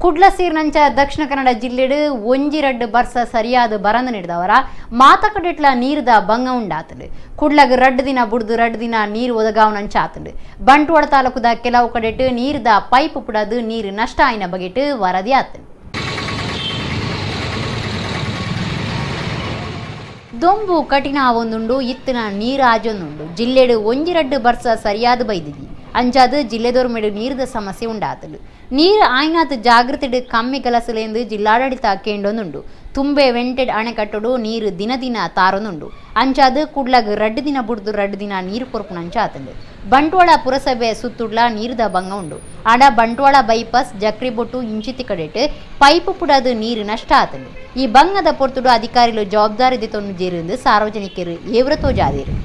ಕುಡ್ಲ ಸೇರಿನಂಚ ದಕ್ಷಿಣ ಕನ್ನಡ ಜಿಲ್ಲೆಡ್ ಒಂಜಿ ರಡ್ಡ್ ಬರ್ಸ ಸರಿಯಾದ ಬರಂದ ನೀಡಿದವರ ಮಾತಕಡೆಟ್ಲ ನೀರ್ದ ಬಂಗ ಉಂಡಾತಂಡು. ಕುಡ್ಲಗ್ 2 ದಿನ ಬುಡ್ದು 2 ದಿನ ನೀರು ಒದಗಾವನಂಚ ಆತಂಡು. ಬಂಟ್ವಾಳ ತಾಲೂಕುದ ಕೆಲವು ಕಡೆಟ್ ನೀರ್ದ ಪೈಪ್ ಪುಡದು ನೀರು ನಷ್ಟ ಆಯಿನ ಬಗೆಟ್ ವರದಿ ಆತಂಡು. ದೊಂಬು ಕಠಿಣ ಆವೊಂದುಂಡು, ಇತ್ತಿನ ನೀರು ಆಜೊಂದುಂಡು. ಜಿಲ್ಲೆಡ್ ಒಂಜಿ ರಡ್ಡ್ ಬರ್ಸ ಸರಿಯಾದ ಬೈದಿದಿ. ಅಂಚಾದ್ ಜಿಲ್ಲೆದೋರ್ಮೆಡು ನೀರ್ದ ಸಮಸ್ಯೆ ಉಂಡಾತಂಡು. ನೀರು ಆಯ್ನಾತ್ ಜಾಗೃತಿಡ್ ಕಮ್ಮಿ ಗಲಸಲೆಂದು ಜಿಲ್ಲಾಡಳಿತ ಕೇಂಡೊಂದುಂಡು. ತುಂಬೆ ವೆಂಟೆಡ್ ಅಣೆಕಟ್ಟುಡು ನೀರು ದಿನ ದಿನ ತಾರೊಂದುಂಡು. ಅಂಚಾದ್ ಕುಡ್ಲಗ್ 2 ದಿನ ಬುಡ್ದು 2 ದಿನ ನೀರು ಕೊರ್ಪುನಂಚ ಆತಂಡು. ಬಂಟ್ವಾಳ ಪುರಸಭೆ ಸುತ್ತುಡ್ಲ ನೀರ್ದ ಬಂಗ ಉಂಡು. ಆಡ ಬಂಟ್ವಾಳ ಬೈಪಾಸ್ ಜಕ್ರಿಬೊಟ್ಟು ಇಂಚಿತಿ ಕಡೆಟ್ ಪೈಪ್ ಪುಡದು ನೀರು ನಷ್ಟ ಆತಂಡು. ಈ ಬಂಗದ ಪೊರ್ತುಡು ಅಧಿಕಾರಿಲು ಜವಾಬ್ದಾರಿ ದೆತೊಂದು ಜೇರಿಂದು ಸಾರ್ವಜನಿಕರು ಏವ್ರ ತೋಜಾದಿರು.